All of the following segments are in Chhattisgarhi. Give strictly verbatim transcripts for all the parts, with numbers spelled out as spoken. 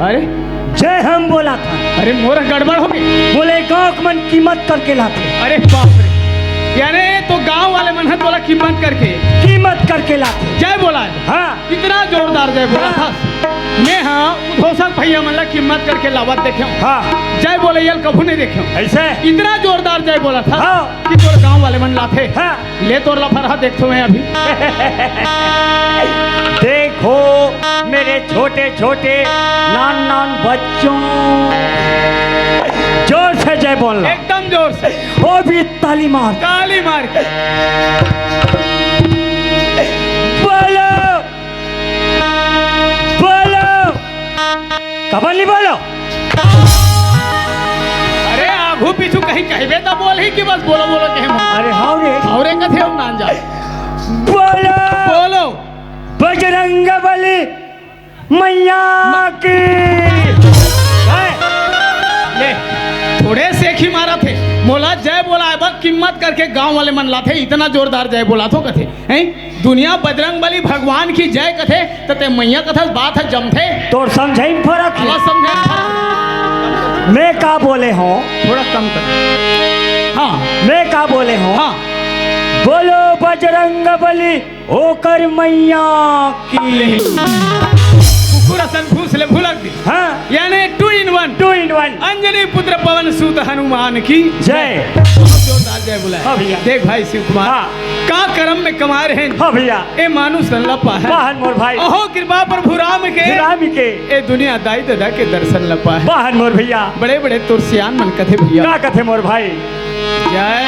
अरे, जय हम बोला था। अरे, मोर गड़बड़ हो गई। बोले, "गांव के मन कीमत करके लाथे।" अरे बाप रे, यानी तो गांव वाले मन ह तोला कीमत करके, कीमत करके लाथे। जय बोला है। हाँ। इतना जोरदार जय बोला हाँ। था। मैं हाँ, उद्घोषक भैया मन ला कीमत करके लावत देखे हूँ। हाँ। जय बोले यल कभू नहीं देखे हूँ। ऐसे? इतना जोरदार जय बोला था हाँ। कि तोर गांव वाले मन लाथे। हाँ। ले तोर लफरहा देखथो मैं अभी। देखो मेरे छोटे छोटे नान नान बच्चों, जोर से जय बोलना। एकदम जोर से। वो भी ताली मार। ताली मार के। बोलो, बोलो। कबर नहीं बोलो। अरे आगू पीछू कहीं कहबे त बोल ही कि बस बोलो बोलो कहे। अरे हाँ रे। और एक कथे हम नान जाए। बोलो। बोलो। बजरंग बली मैया की। ले, थोड़े सेखी मारा थे। मोला जय बोला है, बस कीमत करके गांव वाले मन लाथे, इतना जोरदार जय बोला थो कथे। हैं? दुनिया बजरंग बली भगवान की जय कथे, त ते मैया कथस बात ह जमथे। तोर समझे में फरक हे। अलग समझे में फरक। मैं का बोले हूँ? थोड़ा कम कर। हाँ। मैं का बोले हूँ? हाँ। बोलो बजरंग बली ओकर मैया की। कुकुर असन फूस ले भुलक दे। हाँ। यानी two in one। Two in one। Anjani पुत्र पवन सुत हनुमान की जय। बहुत जोरदार जय बोला है। हाँ भैया। देख भाई शिव कुमार, हाँ। का करम में कमाए रहे। हाँ भैया। ए मानुष तन ल पाए। वाहन मोर भाई। अहो कृपा प्रभु राम के। राम के। ए दुनिया दाई ददा के दर्शन ल पाए। वाहन मोर भैया। बड़े बड़े तोर सियान मन कथे भैया। का कथे मोर भाई? जय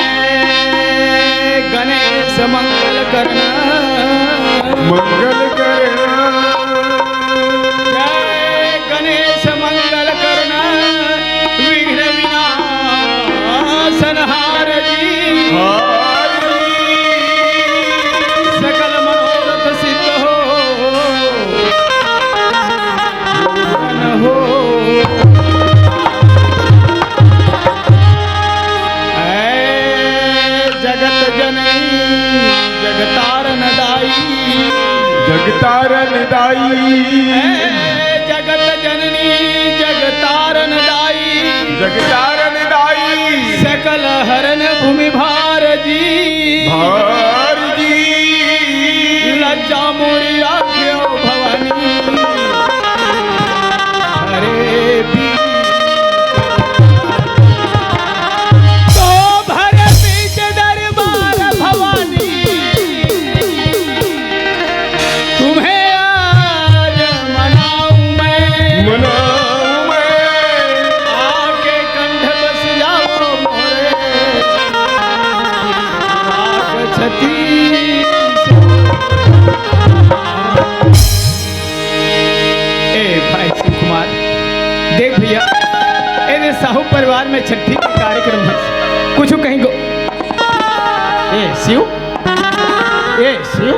गणेश मंगल करना। मंगल करना। जय गणेश मंगल करना, विघ्न विनाशनहार जी। हार जी। सकल मनोरथ सिद्ध हो, हो। ऐ जगत जननी जगतारन दाई। जगतारन दाई। ऐ जगत जननी जगतारन दाई। जगतारन दाई। सकल हरन भूमि भार जी। भार जी। लज्जा मोरी राख्यो भवानी। हरे पी। तो भर पीछ दरबार भवानी। तुम्हें आज मनाऊं मैं। मनाऊं मैं। आके कंठ बस जाओ मोरे। आग छतीस। ए भाई शिव कुमार, देख भैया, ए दे साहू परिवार में छठी के कार्यक्रम है, कुछ कहीं गो-, ए शिव, ए शिव।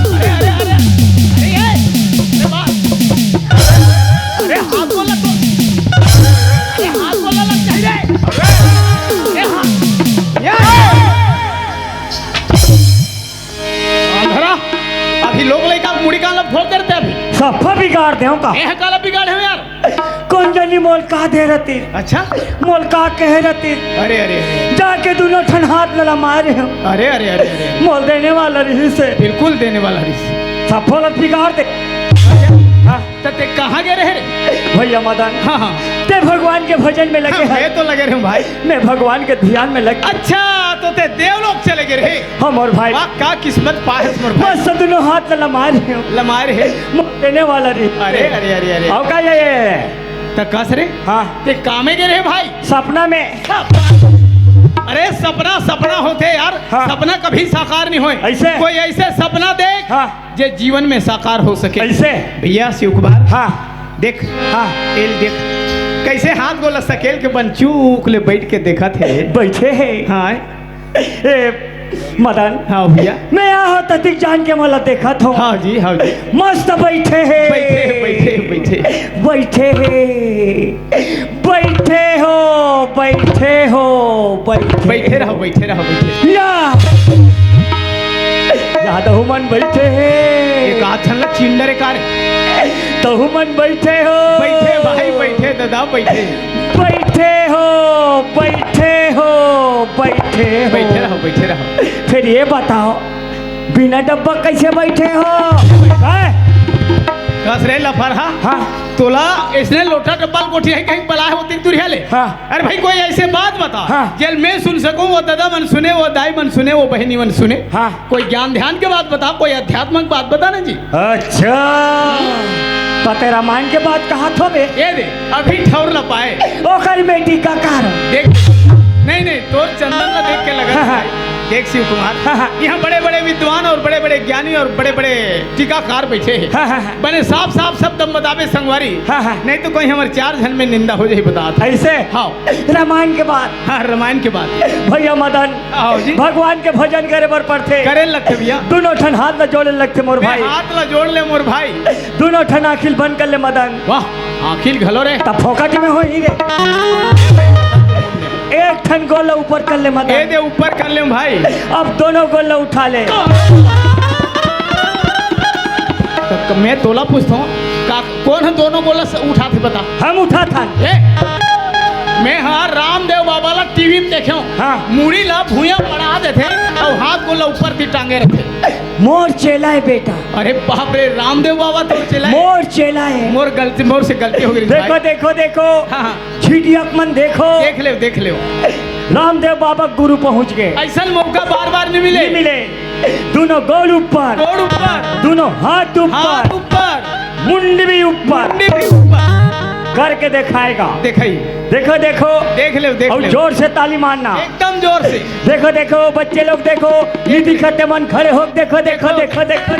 अरे, अरे, अरे, अरे, ए, अरे, बाप। अरे, हाथ बोला तो। अरे, हाथ बोला लग चाहिए। अरे, हाथ। ये। अंधरा, अभी लोग लइका मुड़ी कान ला फोड़ देते अभी। सफा बिगाड़ दे का? एह काला बिगाड़े हो यार। कोन जनी मोल का दे रहती? अच्छा। मोल का कहे रहती? अरे, अरे, अरे। जाके दोनों ठन हाथ लला मारे हो। अरे, अरे, अरे, अरे। मोल देने वाला रही से। बिल्कुल देने वाला रही से। सफा ला बिगाड़ दे। हाँ। त ते कहाँ गे रहे रे? भैया मदन। हाँ, हाँ। ते भगवान के भजन में लगे हाँ, है। मैं तो लगे रहूं भाई। मैं भगवान के ध्यान में लग अच्छा, तो ते देवलोक चले गे रहे। हाँ, मोर भाई। वाह, का किस्मत पाहस मोर भाई। बस दोनों हाथ लमाए रहे हो। लमाए रहे। मोल देने वाला रही। अरे, अरे, अरे, अरे। आओ का ये, ये? त कस रे? हाँ। ते कामे गे रहे भाई? सपना में। अरे सपना, सपना होथे यार। हाँ। सपना कभी साकार नहीं होए। ऐसे? कोई ऐसे सपना देख। हाँ। जे जीवन में साकार हो सके। कैसे? भैया शिव कुमार, हाँ। देख, हाँ। एल देख, कैसे हाथ गोला सकेल के बन चूक ले बैठ के देखत हे। बैठे हे। हाँ। ए, मदन। हाँ भैया। मैं यहाँ ततिक जान के मला देखत हूँ। हाँ जी, हाँ जी। मस्त बैठे हे। बैठे हे, बैठे हे, बैठे हे। बैठे हे। बैठे हो, बैठे हो, बैठे बैठे हो। रहो, बैठे रहो, बैठे। या। तहु मन बइठे हे। एक आध झन ला चिंडरे का रे। तहु मन बइठे हो। बइठे भाई, बइठे दादा, बइठे। बइठे हो, बइठे हो, बइठे हो। बइठे रहो, बइठे रहो। फेर ये बताओ, बिना डब्बा कइसे बइठे हो? हैं? कस रे लफरहा। हाँ। तोला अइसने लोटा डब्बा ल गोठियाही कहिके बलाय हों ओती दुरिहा ले। हाँ। अरे भाई, कोई अइसे बात बता, हाँ। जेला मैं सुन सकूं, वो ददा मन सुने, वो दाई मन सुने, वो बहिनी मन सुने। हाँ। कोई ज्ञान ध्यान के बात बता, कोई आध्यात्मिक बात बता ना जी। अच्छा, त तें रामायण के बात कहत हस बे? ये दे, अभी ठौर ल पाए। ओकर बेटी का कारण। देख, नहीं, नहीं, तोर चंदन ला देख के लगत हे। हाँ, हाँ। देख शिव कुमार, हाँ, हाँ। इहाँ बड़े-बड़े विद्वान अउ बड़े-बड़े ज्ञानी अउ बड़े-बड़े टीकाकार बइठे हे। हाँ, हाँ, हाँ। बने साफ-साफ शब्द म बताबे संगवारी। हाँ, हाँ। नहीं त कोई हमर चार झन में निंदा हो जाही, बतात हंव। अइसे? हाँ। रामायण के बात। हाँ, रामायण के बात। भइया मदन, हाँ जी। भगवान के भजन करे बर पड़थे। करे ल लगथे भइया। दूनों ठन हाथ ला जोड़े ल लगथे मोर भाई। हाथ ला जोड़ ले मोर भाई। दूनों ठन आँखी ल बंद कर ले मदन। वाह, आँखी ल घलो रे। त फोकट में होही रे। एक ठन गोड़ ला ऊपर कर ले मदन। ए दे, ऊपर कर ले भाई। अब दूनों गोड़ ला उठा ले। त मैं तोला पूछत हंव, का, कोन ह दूनों गोड़ ला उठाथे बता? हम उठाथन। ए, मैं ह रामदेव बाबा ला टीवी में देखे हंव। हाँ। मुड़ी ला भुइयां म अड़ा देथे अउ हाथ गोड़ ला ऊपर ती टांगे रथे। मोर चेला हे बेटा। अरे बाप रे, रामदेव बाबा तोर चेला हे? मोर चेला हे। मोर गलती, मोर से गलती हो गे देखो, भाई। देखो, देखो। हाँ, हाँ। झिटियक मन देखो। देख लेव, देख लेव। रामदेव बाबा गुरु पहुंच गे। अइसन मौका बार-बार नइ मिले। नइ मिले। दूनों गोड़ ऊपर। गोड़ ऊपर। दूनों हाथ ऊपर। हाथ ऊपर। मुंडी भी ऊपर। मुंडी भी ऊपर। करके देखाय गा। देखाही। देखो, देखो। देख लेव, देख लेव। जोर से ताली मारना। एकदम जोर से। देखो, देखो, बच्चे लोग देखो, ये दिखत हे मन खड़े हो, देखो, देखो, देखो, देखो।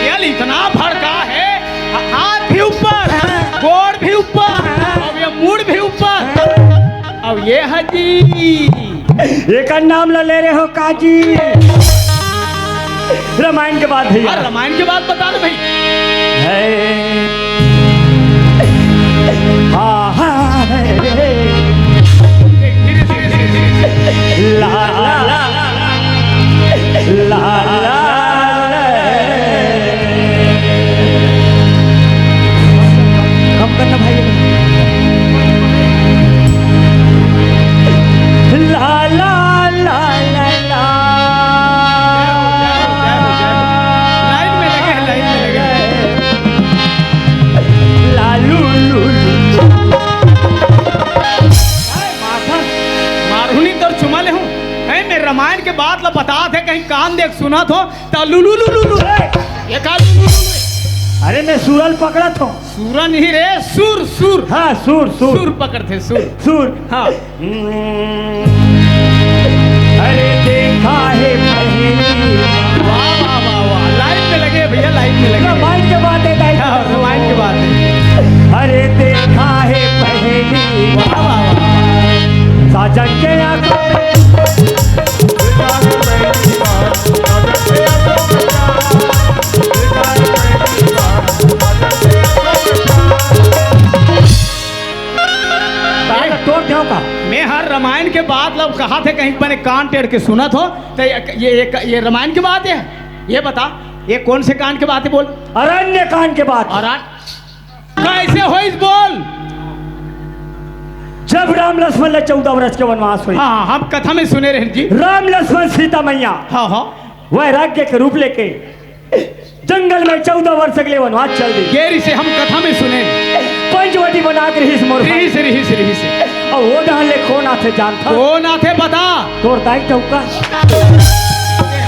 ये इतना भड़का है, हाथ भी ऊपर, गोड़ भी ऊपर, अब ये मुड़ भी ऊपर, अब ये हजी। एकर नाम ल ले रहे हो काजी। रामायण के बात भइया। हाँ, रामायण के बात बता दे भाई। है। हाँ, हाँ, है। धीरे, धीरे, धीरे, धीरे। ला, ला, ला, ला, ला। कम करना भाई। ला, ला, ला, ला, ला। लाइन में लगे हैं, लाइन में लगे हैं। लालू, लू, लू। मारहूं नहीं तोर चुमा लेहूं। ए, मैं रामायण के बात ला बतात हंव, कहीं कान दे के सुनत हो, त लुलु लुलु लु। ए, ये का लुलु लुलु? अरे, मैं सुर ल पकड़त हंव। सुर नहीं रे, सुर, सुर। हाँ, सुर, सुर। सुर पकड़थे, सुर। सुर। हाँ। हम्म। अरे देखा है पहेली। वाह, वाह, वाह, वाह। लाइन में लगे भइया, लाइन में लगे। रामायण के बात हे, दाई। हाँ, रामायण के बात हे। अरे देखा है पहेली। वाह, वाह, वाह, वाह। साजन के आंखों में। ताला तोड़ देहूं का? मैं हर रामायण के बात ला कहत हंव, कहीं बने कान टेढ़ के सुनत हो, त ये, ये, ये, ये रामायण के बात हे? ये बता, ये कौन से कांड के बात हे, बोल? अरण्य कांड के बात। अरण्य कइसे होइस, बोल? जब राम लक्ष्मण ला चौदह वर्ष के वनवास होइस। हाँ, हाँ, हम कथा में सुने रहेन जी। राम लक्ष्मण सीता मैया हाँ, हाँ। वैराग्य के रूप लेके जंगल में चौदह वर्ष के लिए वनवास चल दिस। ये रिहिसे हम कथा में सुने। पंचवटी बना के रिहिस मोर भाई। रिहिसे, रिहिसे, रिहिसे। अउ ओ डहन ले कोन आथे जानथस? कोन आथे बता? तोर दाई टउका।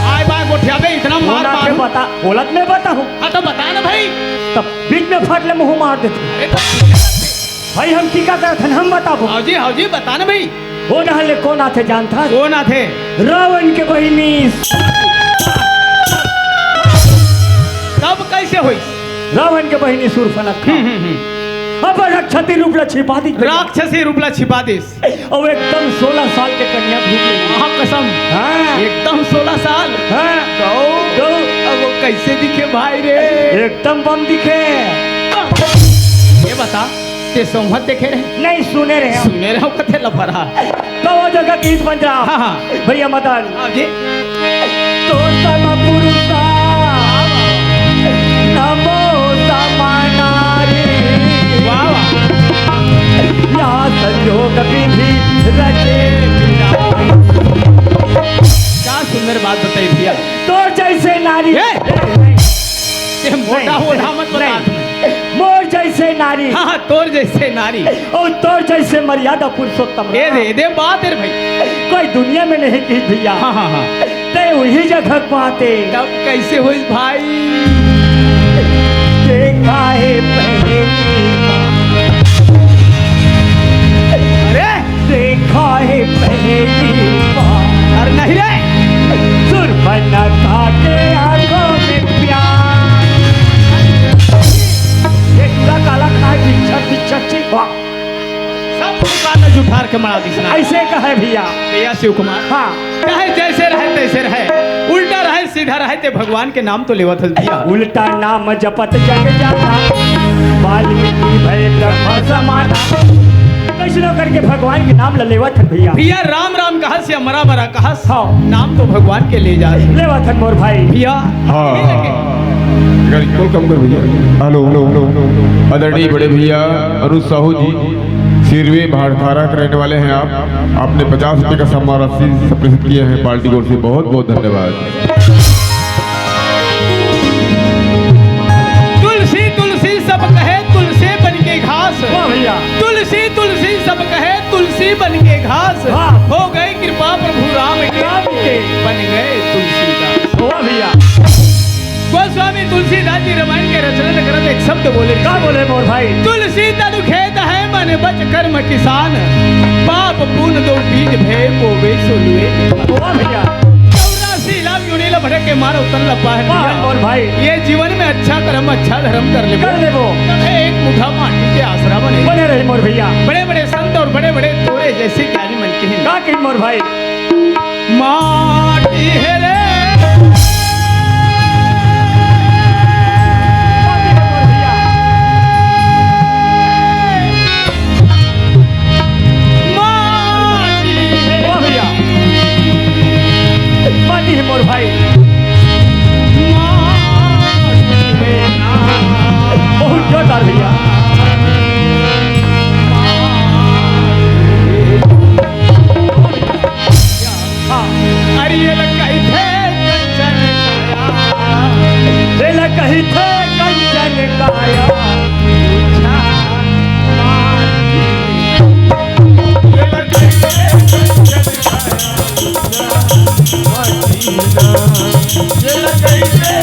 हाय बाय गोठियाबे, इतना मार कोन आथे मारू। बता, बोलत मैं बताहूं। हाँ त बता ना भाई। तब बीच में फट ले मुंह मार देथे। अरे त भाई हम टीका करत हन, हम बताबो। हाँ जी, हाँ जी, बता ना भाई। ओ डहन ले कोन आथे जानथस? कोन आथे? रावण के बहिनी। तब कइसे होइस? रावण के बहिनी सूर्पनखा। हम्म, हम्म, हम्म। अपन राक्षसी रूप ला छिपा दिस। राक्षसी रूप ला छिपा दिस। अउ एकदम सोलह साल के कन्या भी। हाँ, कसम। हाँ। एकदम सोलह साल। हाँ। गौ। गौ। अब वो कइसे दिखे भाई रे? एकदम बम दिखे। ये बता, ते संवत देखे रहे? नहीं, सुने रहे हम। सुने रहे हो, कथे लफड़ा। तो वो जगह गीत बन रहा। हाँ, हाँ। भैया मदन। हाँ जी। तो सम पुरुषा नमो समानारी। वाह, वाह। या संयोग विधि रचे। क्या सुंदर बात बताई भैया। तोर जैसे नारी। ए! ये मोटा नहीं, होना मत बता। नहीं। मोर जैसे नारी। हाँ, हाँ, तोर जैसे नारी। और तोर जैसे मर्यादा पुरुषोत्तम ए राम। दे, दे बात है रे भाई। कोई दुनिया में नहीं की भैया। हाँ, हाँ, हाँ। ते वही जगह पाते। तब कैसे हुई भाई? देखा है पहली बार। अरे! देखा है पहली बार। अरे नहीं रे। सुरपनखा के आंखों में प्यार। ये पूरा काला खाए, बिच्छर, बिच्छर, छी, वाह। सब दुकान में जुठार के मना दिसना। ऐसे कहे भैया। भैया शिव कुमार। हाँ। चाहे जैसे रहे, तैसे रहे, उल्टा रहे, सीधा रहे, ते भगवान के नाम तो लेवत हस भैया। उल्टा नाम जपत जग जाना, वाल्मीकि भय ब्रह्म समाना। कैसनो करके भगवान के नाम ल लेवत हन भैया। भैया राम राम कहस या मरा मरा कहस, हाँ। नाम तो भगवान के ले जा। लेवत हन मोर भाई। भैया हाँ, हाँ, हाँ। गाड़ी खोल कम कर भैया। Hello, hello, hello, hello. आदरणीय बड़े भैया अनुज साहू जी, सिरवे भाटखारा के रहने वाले हैं आप। आपने पचास रुपए का सम्मान राशि प्रेषित किए हैं पार्टी की ओर से, बहुत बहुत धन्यवाद। तुलसी तुलसी सब कहे, तुलसी बन के घास। वाह भैया। तुलसी तुलसी सब कहे, तुलसी बन के घास। वाह। हो गए कृपा प्रभु राम के, राम के। बन गए तुलसीदास। वाह भैया। गोस्वामी तुलसीदास जी रामायण के रचना करत एक शब्द बोले। का बोले मोर भाई? तुलसी तनु खेत है मन बच कर्म किसान, पाप पुन दो बीज भय बोवे सो लुए निधान। वाह भैया। चौरासी लाख योनि ला भटक के मानव तन ला पाए वाह भैया। मोर भाई। ये जीवन में अच्छा कर्म, अच्छा धर्म कर लेबो। कर लेबो। तभे एक मुठा माटी के आसरा बने। बने रहे मोर भैया। बड़े बड़े संत और बड़े बड़े तोरे जैसे ज्ञानी मन के हैं। का कही मोर भाई? माटी है रे। माटी है। वाह भैया। माटी है मोर भाई। माटी है ना। बहुत जोरदार भैया। हाँ। अरे ये लग कही थे कंचन काया। ये लग कही थे कंचन काया। ये लग कही थे कंचन काया। ये लग कही थे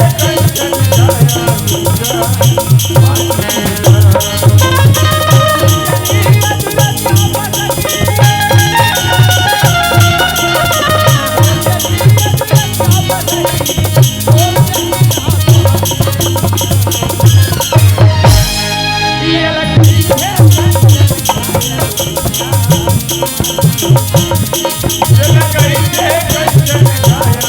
कंचन काया।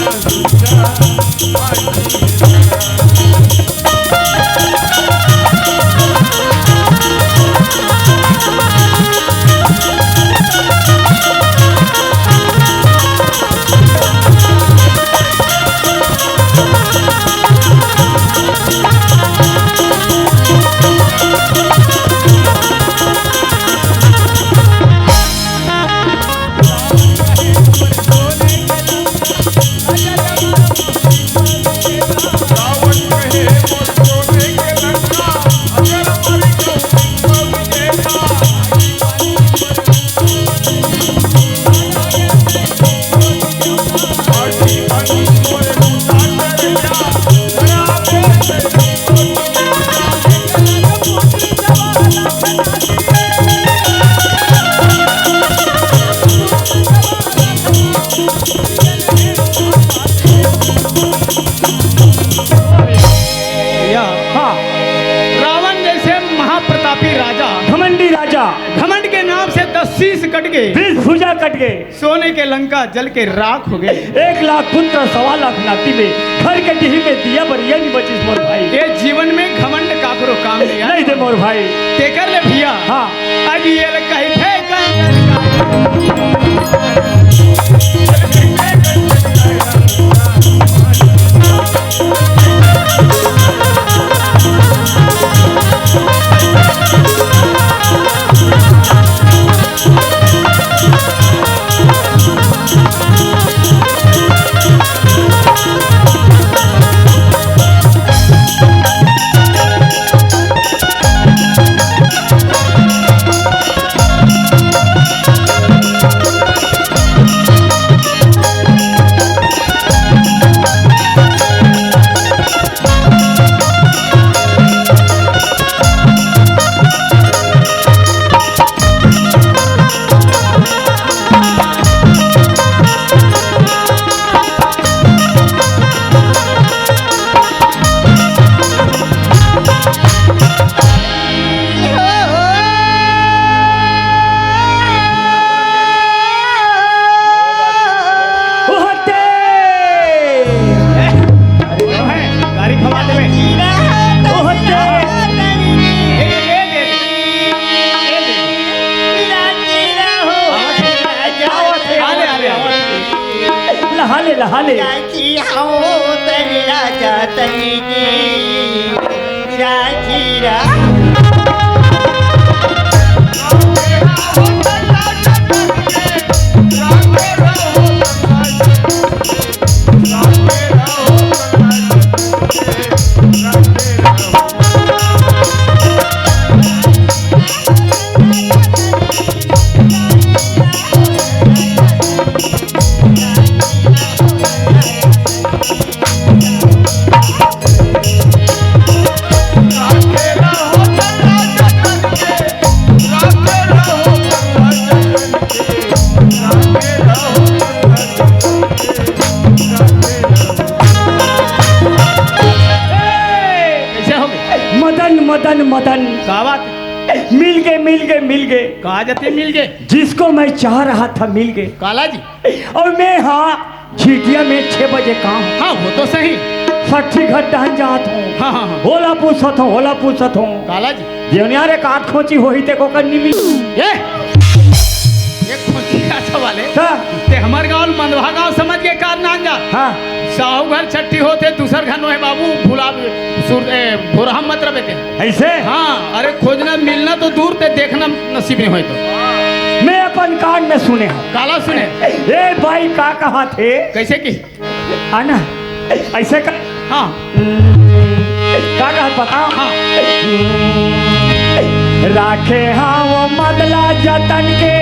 भैया, हाँ। रावण जैसे महाप्रतापी राजा, घमंडी राजा। घमंड के नाम से दस शीश कट गए, बीस भुजा कट गए। सोने के लंका जल के राख हो गए। एक लाख पुत्र, सवा लाख नाती में, घर के डीही में दिया बरिया नहीं बचिस मोर भाई। ये जीवन में घमंड काकरो काम दे यार। नहीं दे मोर भाई। तेकर ले भैया। हाँ। अभी ये ले कही थे कंचन का। गाड़ी खवा देवे। लहा ले, लहा ले। राखी हो तनी राजा तनी की, राखी रा। कैसे हो गए? मदन, मदन, मदन। का बात? मिल गए, मिल गए, मिल गए। कहा जाते मिल गए? जिसको मैं चाह रहा था, मिल गए। काला जी। और मैं, हाँ, झिटिया में छह बजे काम। हाँ, वो तो सही। सट्ठी घर डहन जात हूँ। हाँ, हाँ, हाँ। होला पूछत हूँ, होला पूछत हूँ। काला जी। जेवनिया रे काट खोची होही ते को करनी भी। ये, ये खोची का सवाल है। हाँ। ते हमारे गाँव मंदवा गाँव समझ के कार नान जा। हाँ। साहू घर छट्ठी होते, दूसर घर नोहे बाबू, भुला, सुर, ए, भुरहा मत रहे ते। ऐसे? हाँ, अरे खोजना मिलना तो दूर ते देखना नसीब नहीं होए तो। मैं अपन कान में सुने हूँ। काला सुने? ए भाई का कहा थे? कैसे की? है ना? ऐसे कर। हाँ। हम्म, का कहत बताओ? हाँ। हम्म, राखे हाँ वो मदला जतन के,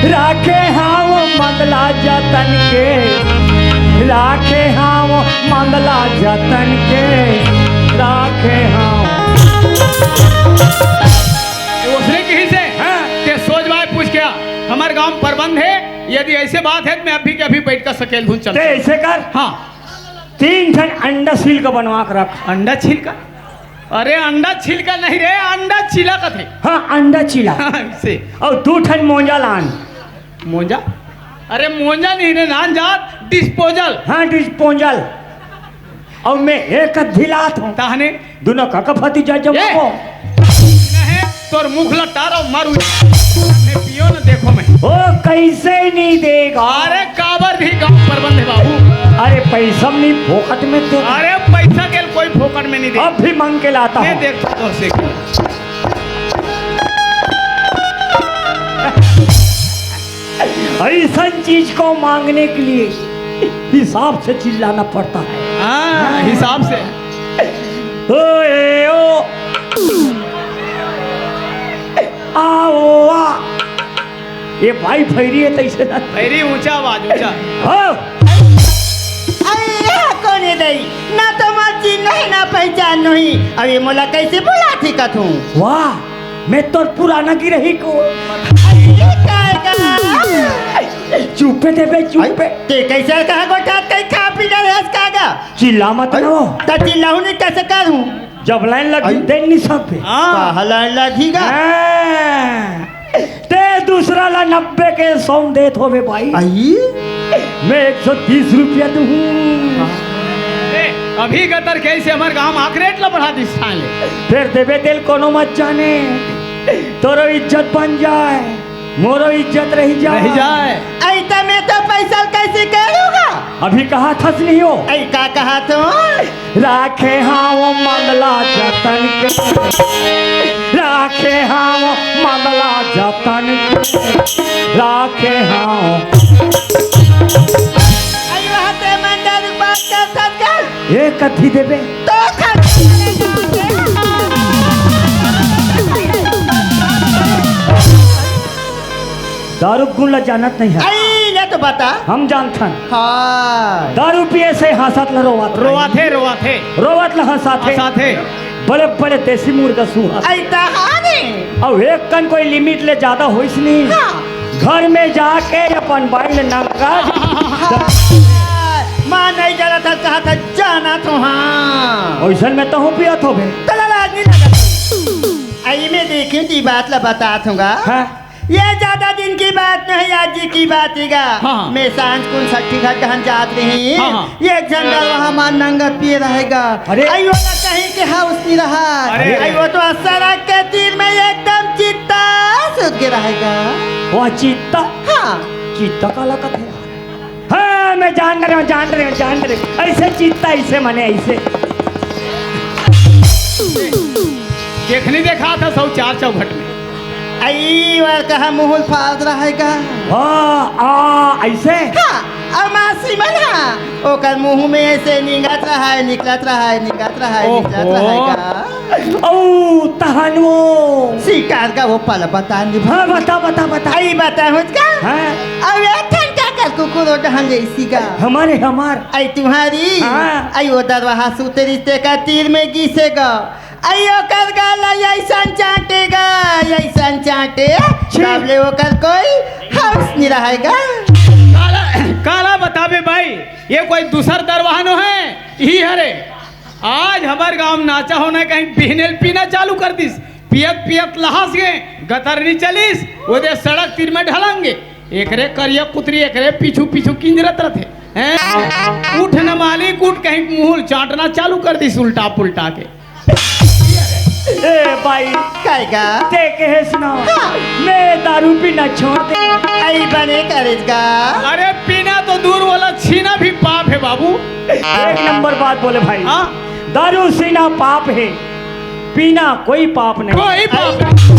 राखे हाँ वो मदला जतन के, राखे हाँ वो मदला जतन के, राखे हाँ। उसने कही से, हाँ। ते सोच भाई पूछ क्या? हमारे गांव में प्रबंध है, यदि ऐसे बात है तो मैं अभी के अभी बैठ कर सकेल धुन चल। ते ऐसे कर। हाँ। तीन ठन अंडा छील के बनवा के रख। अंडा छील का? अरे अंडा छील का नहीं रे, अंडा चीला कथे। हाँ, अंडा चीला। हाँ, से। और दू ठन मोंजा लान। मोंजा? अरे मोंजा नहीं रे, नान जात, डिस्पोजल। हाँ, डिस्पोजल। और मैं एक धिलात हूँ। ताहने? दोनों का कफती जा जब ए! वो। नहीं, तोर मुख ला टारो मारू। मैं पियो न देखो मैं। ओ, कैसे नहीं देगा? अरे काबर भी गांव प्रबंध है बाबू। अरे पैसा नहीं फोकट में दे। अरे पैसा के कोई फोकट में नहीं दे। अब भी मांग के लाता मैं हूँ। देखता तो से। ऐसन चीज को मांगने के लिए हिसाब से चिल्लाना पड़ता है। हाँ, हिसाब से। ओए ओ, आओ आ। ये भाई भैरी है तैसे ना। भैरी ऊंचा आवाज, ऊंचा। हो। अरे, यह कौन है दई? ना तो मैं चिन्ह है, ना पहचान नहीं। अब ये मोला कैसे बुला थी कथूं? वाह, मैं तो पुराना गिरही को। अरे, काय का? चुप्पे दे बे, चुप्पे। ते कैसे कहा गोठा कहीं खा पी ले हस का गा? चिल्ला मत अरे, ना। त चिल्लाहूं नहीं कैसे करूं? जब लाइन लगी, आई। देन नहीं सब पे। हाँ। कहा लाइन लगी गा? हाँ। ते दूसरा ला नब्बे के सौ देत होवे भाई। आई? मैं एक सौ तीस रुपया दूं। ए, अभी गतर कइसे हमर गांव म आखरेट ला बढ़ा दिस साले। फेर देबे तेल कोनो मत जाने, तोरो इज्जत बन जाय, मोरो इज्जत रहि जाय। रहि जाय। अई त मैं तो पैसा कइसे करूंगा? अभी कहाथस नहीं हो। अई का कहाथों? राखे हाव मन ला जतन के, राखे हाव मन ला जतन के, राखे हाव। अई वहां ते मन दारू बात करथस का? ए कथी देबे? तो खा। दारू गुण ला जानत नहीं है। अई, ये तो बता। हम जानथन। हाँ। दारू पिए से हंसत ला रोवत। रोवत हे, रोवत हे। रोवत ला हंसात हे। हंसात हे। बड़े बड़े देसी मुर्गा सुहा। अई तहाने। अउ एक कन कोई लिमिट ले ज्यादा होइस नहीं। हाँ। घर में जाके अपन बाई ले नंगा। हाँ। मां नहीं जानत हे, कहत हे जानत हों, हाँ। ओइसन में तहूं पियत होबे। तला लाज नहीं लगत। अई मैं देखें ती बात ला बताथों गा। हाँ। ये ज्यादा दिन की बात नहीं, आज जी की बात हे गा। हाँ। मैं सांझ कुन सट्ठी घाट डहन जात रही। हाँ, हाँ। ये एक झन दरवाहा मा नंगा पिए रहे गा। अरे। अई ओला कहीं के हाउस नहीं रहा। अरे। अई वो तो सड़क के तीर में एकदम चित्ता सुत के रहे गा। वो चित्ता? हाँ। चित्ता काला कथे? हाँ, मैं जान रहे हों, जान रहे हों, जान रहे हों। अइसे चित्ता, अइसे मने, अइसे। देख नहीं देखाथस ओ चार चौखट में। अई, वर कहा मुहुल फाल रहे गा। हाँ, आ, अइसे? हाँ, अउ मासी मन हा, ओकर मुंह में से निंगत रहे, निकलत रहे, निकलत रहे, निकलत ओहो। रहे गा। अउ तहन वो। शिकार का वो पल बता नहीं। हाँ, बता, बता, बता। अई बताहूं का? हाँ। अउ एक ठन का कर कुकुर ओ डहन जइसी गा। हमारे, हमार। अई तुम्हारी। हाँ। अई वो दरवाहा सुते रिश्ते का तीर में गिसे गा। अई ओकर गाल अइसन चांटे गा, अइसन चांटे। छी। तब ले ओकर कोई हाउस नहीं रहे गा। काला, काला बताबे बाई, ये कोई दूसर दरवाहा नो हे, इही हरे। आज हमर गांव नाचा होना कहीं बिहनेल पीना चालू कर दिस। पियत पियत लहास गे, गतर नहीं चलिस, ओदे सड़क तीर में ढलंगे। एकरे करिया कुतरी एकरे पीछू पीछू किंजरत रथे। हैं? उठ न मालिक, उठ कहीं मुहुल चाटना चालू कर दिस उल्टा पुल्टा के। ए बाई, काय गा? ते कहे सुनाओ, हाँ। मैं दारू पीना छोड़ दे। अई बने करेस गा। अरे पीना तो दूर वाला छीना भी पाप हे बाबू। एक नंबर बात बोले भाई। हाँ। दारू सीना पाप हे, पीना कोई पाप नहीं। कोई पाप नहीं।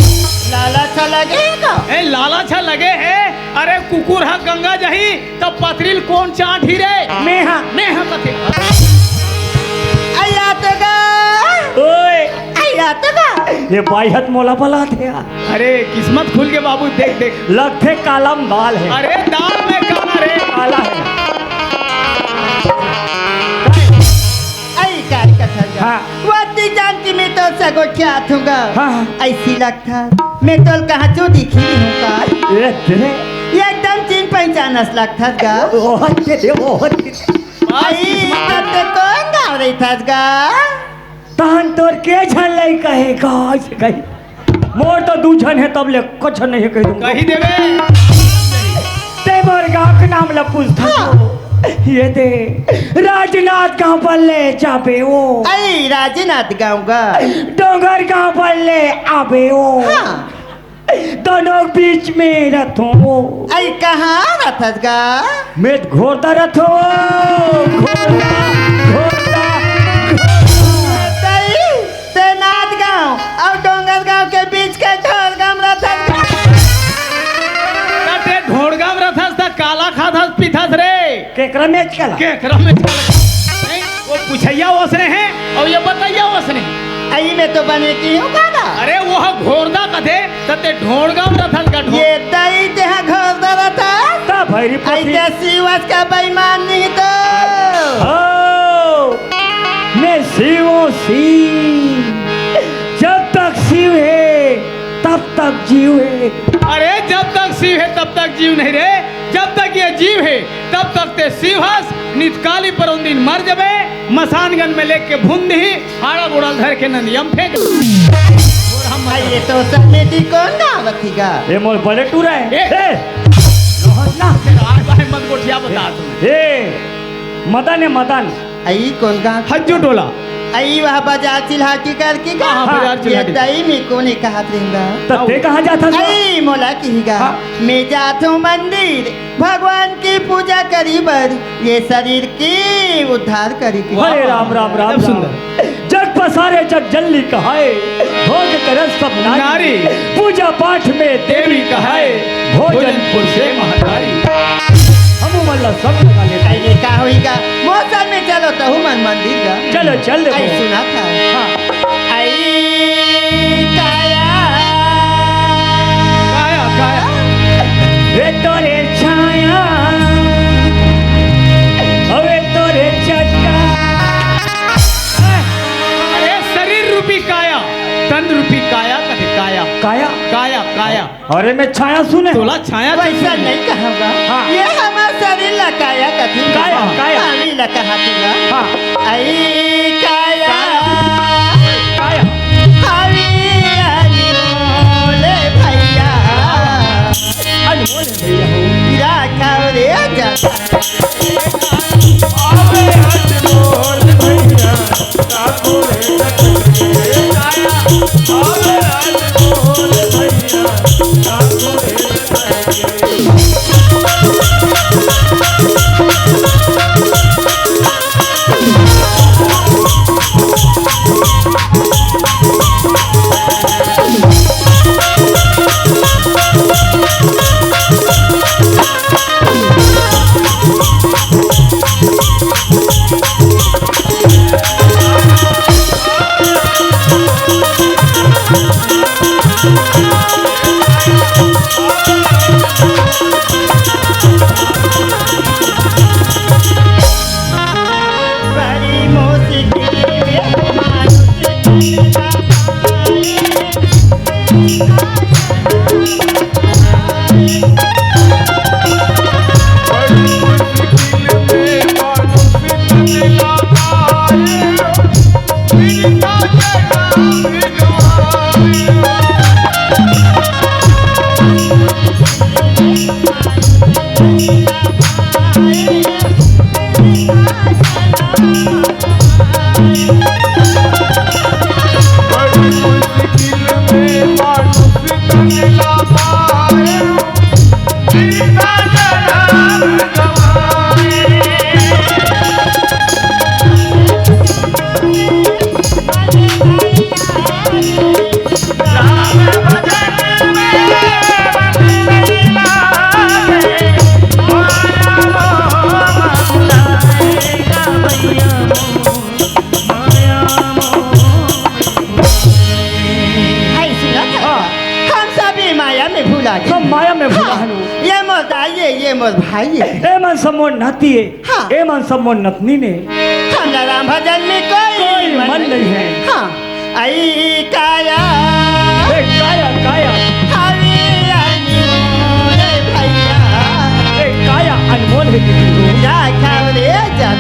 लालच लगे का? ए, लालच लगे हे। अरे कुकुर हा गंगा जही, तब पथरील कोन चांटी रे? मेहा। मेहा कथे। अइया तो गा। ओए। अइया तो गा। ये बाई हत मोला बलात हे यार। अरे किस्मत खुल के बाबू, देख देख। लगथे कालम दाल हे। अरे दाल में काला रे। काला हे। अई काय कथा गा? हाँ। वत्ती जान की मैं तो सगोठिया थूंगा। हाँ, हाँ। अइसी लगथा। मैं तोल कहाँ चो दिखी हूँ का? ए, तेरे। एकदम चिन पहचानस लगथा गा। ओह, तेरे, ओह, तेरे। अई, तब ते कोन गाँव रहिथस गा? तहन तोर के झन लइका हे गा, अइसे कही। मोर तो दू झन हे, तब ले कुछ नहीं हे, कहि दूंगा। कहि देबे। ते मोर गाँव के नाम ल पूछथस। हाँ। ये दे, राजनांदगांव बल्ले जाबे ओ। अई, राजनांदगांव गा। डोंगरगांव बल्ले आबे ओ। हाँ। दोनों बीच में रथों ओ। अई, कहाँ रथस गा? मैं घोरदा रथों, घोरदा, घोरदा, घोरदा। तई, ते नांदगांव अउ डोंगरगांव के बीच के ढोड़गांव रथस गा। त ते ढोड़गांव रथस त काला खाथस पीथस रे? केकरा मेच काला? केकरा मेच काला? नहीं, वो पूछइया ओसने हे अउ ये बतइया ओसने। अई में तो बने की हूँ काला। अरे वो घोरदा कथे, त ते ढोड़गांव रथस का ढोड़। ये दई ते हा घोरदा रथस। त भैरी पोथी। अइसे शिवस का बेईमान नहीं तो। हो, मैं शिवों शिव। जब तक शिव हे, तब तक जीव हे। अरे जब तक शिव हे, तब तक जीव नहीं रे। जब तक ये जीव हे, तब तक ते शिव हस। नित काली परोन दिन मर जबे, मसान गन में लेके भून दिही, आड़ा गोड़ा ल धर के नदिया म फेंक। अई ये तो समेटी कोन गाँव रथी गा? ये मोर बड़े टूरा हे। ए! ए! रोहन ना। आय बाय मत गोठिया बता तू। ए! मदन हे, मदन। अई कोन का? हज्जू टोला। अई वह बाजार चिल्हाटी करके का? हाँ, हाँ, बाजार ये चिल्हाटी। दई में कोने कहत रहेगा? त ते कहाँ जात हस? अई मोला कहिगा, हाँ। मैं जात हूँ मंदिर, भगवान की पूजा करी बर, ये शरीर के उद्धार करी के। अरे राम, राम, राम, एकदम राम। सुंदर। जग पसारे जग जल्ली कहाए, भोग करस सब नारी। नारी। पूजा पाठ में देवी कहाए, भोजन पुरुषे महतारी। हमू मन ला सब लगा लेते। अरे का होइगा? मौसम में चलो तहू मन मंदिर जा। चलो, चल दे। अई सुना था। हाँ। अई काया। काया, काया। वे तोरे छाया, वे तोरे चक्का। अरे शरीर रूपी काया, तन रूपी काया कथे काया। काया? काया, काया। अरे मैं छाया सुने। तोला छाया वैसा कइसे? नहीं कहूँगा। हाँ। ये हमार शरीर ला काया कथे। काया, हाँ। काया। पानी ला कहा तेरा। हाँ। अई काया। काया। हरी अनमोल भैया। अनमोल भैया हो। राखव रे जा। हाय सुना था? हाँ। हम सभी माया में भुला गए। हम माया में भुला हाँ। हनु। ये मोर दाई ये, ये मोर भाई ये। ए मन सब मोर नाती ये। हाँ। ए मन सब मोर नतनी ने। हमरा राम भजन में कोई कोई मन मन नहीं। नहीं है। हाँ। अई काया। ए काया, काया। हरी अनमोल भैया। ए काया अनमोल है दीदी हो। राखव रे जा।